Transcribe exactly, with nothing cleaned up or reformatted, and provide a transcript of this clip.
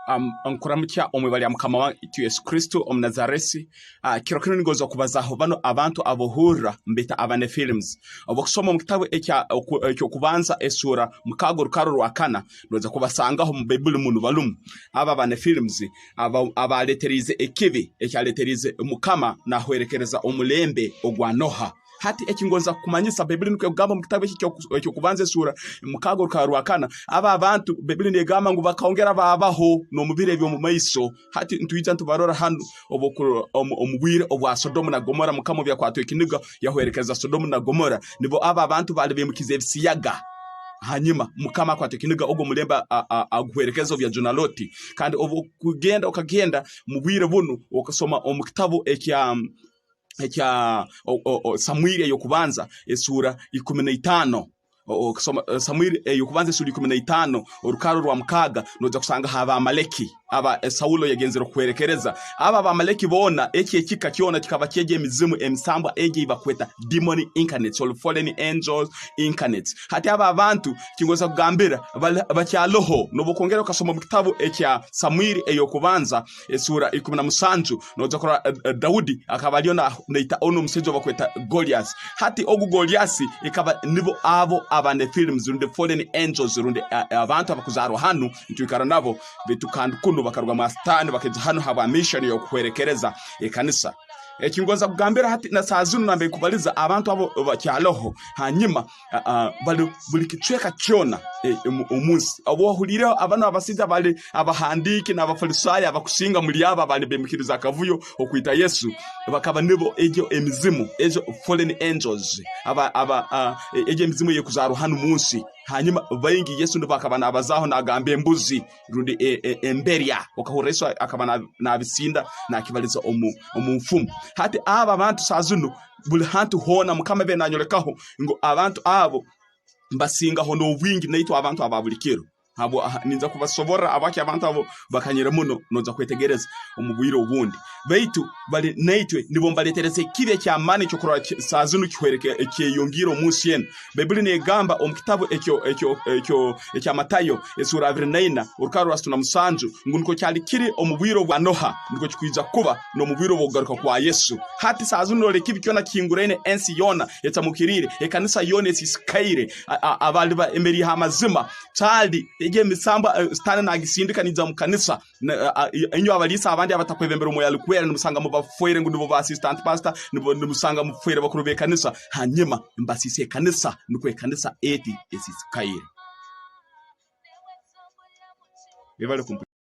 Am-, nkuramukya omu ibara lya Mukama waitu Yesu Kristo Omunazaresi. Ah, kiro kinu ningonza kubazaho banu abantu abohurra, mbeta aba Nephilims. Obu okusoma omu kitabu ekya, oku-, eky'okubanza esura mukaaga orukaro rwa kana, noija kubasangaho omu Baibuli munu balumu. Aba aba Nephilims, aba-, abaleteriize ekibi, ekyaleteriize Mukama nahwerekereza omulembe ogwa Noha. Hati eki ngonza kukumanyisa, Baibuli nukwo ekugamba omu kitabu eki ekyoku-, eky'okubanza esura mukaaga orukaro rwa kana, aba abantu, Baibuli negamba ngu bakongera babaho n'omu biro eby'omu maiso. Hati ntwija ntubarora hanu obu oku-, omu, omu bwire obwa Sodomu na Gomora, Mukama obu yakwatwa ekiniga, yahwerekereza Sodomu na Gomora. Nibo aba abantu baali bemukize ebisiyaga. Hanyuma, Mukama akwata ekiniga, ogu omulembe a-, a-, aguhwerekeza obu yajuna Loti. Kandi obu okugenda, okagenda mu bwire bunu, okasoma omu kitabu ekya, ekya, o, o, o, Samwiri ey'okubanza, esura ikumi na itaano. O, o, kusoma, eh, Samwiri ey'okubanza, esura ikumi na itaano, orukaro rwa mukaaga, noija kusangaho Abaamaleki, aba, eh, Saulo yagenzere kuhwerekereza. Aba Abaamaleki boona, eki ekika kyona kikaba kyegya emizimu, emisambwa egi ei bakweta demon incarnates, or fallen angels incarnates. Hati aba abantu, kingonza kugambira, bali, bakyaloho. Nobu okongera okasoma omu kitabu ekya Samwiri ey'okubanza, esura ikumi na musanju, noija kurora, eh, eh, Daudi akaba aliyo na, naita onu omusaija obakweta Goliasi. Hati ogu Goliasi ekaba nibo abo aba Nephilims, rundi fallen angels, rundi, eh, eh, abantu abakuzaarwa hanu, nitwikara nabo, baitu kandi kunu bakaruga mwa Sitaani, bakaija hanu habwa mission y'okuhwerekereza ekanisa. Eki ngonza kugambira hati na saaha zinu nambere nkubaliza abantu abo bakyaloho. Hanyuma, ah, ah, bali buli kicweka kyona, eh, omu, omu nsi. Obu wahuliireho abanu abasaija bali abahandiiki n'Abafalisaayo abakusinga muli abo abaali bemukiriza akavuyo okwita Yesu, bakaba nibo egyo emizimu, egyo fallen angels, aba, aba, ah, e-, egyo emizimu ey'ekuzaarwa hanu mu nsi. Hanyuma baingi Yesu nubwo akaba naabazaaho naagamba embuzi, rundi e-, e-, emberya. Okahurra Yesu akaba na-, naabisinda, naakibaliza omu, omu nfumu. Hati abo abantu saaha zinu, buli hantu hoona Mukama abaire naanyolekaho ngu abantu abo mbasingaho n'obwingi naitwe abantu aba buli kiro. Habwa-, aha, ninza kubasoborra habwaki abantu abo bakanyire muno, noija kwetegereza omu bwire obundi. Baitu bali naitwe, nibo mbaletereza ekibi eky'amaani ekyokurora ki-, saaha zinu kihwereke-, ekyeyongiire omu nsi enu. Baibuli neegamba omu kitabu ekyo, ekyo, ekyo, ekya Matayo, esura abiri na ina, orukaro rwa asatu na musanju, ngu nukwo kyali kiri omu bwire obwa Noha, nukwo kikwija kuba n'omu bwire obw'okugaruka kwa Yesu. Hati saaha zinu, rora ekibi kyona kihinguraine ensi yoona, ecamukiriire, ekanisa yoona esisikaire, a-, a-, abaali ba-, emeriire ha mazima, kyali, egi emisambwa, eh, Sitaani naagisindika niija mu kanisa. Na, a, a, i-, inywe abaliisa abandi abatakwebembera Omwoyo Arukwera, nimusanga mubafoire ngu nibo ba assistant pastor, nibo, nimusanga mufoire bakuru b'ekanisa. Hanyuma, mbasiisa ekanisa, nukwo ekanisa eti esisikaire. Webale kumpa-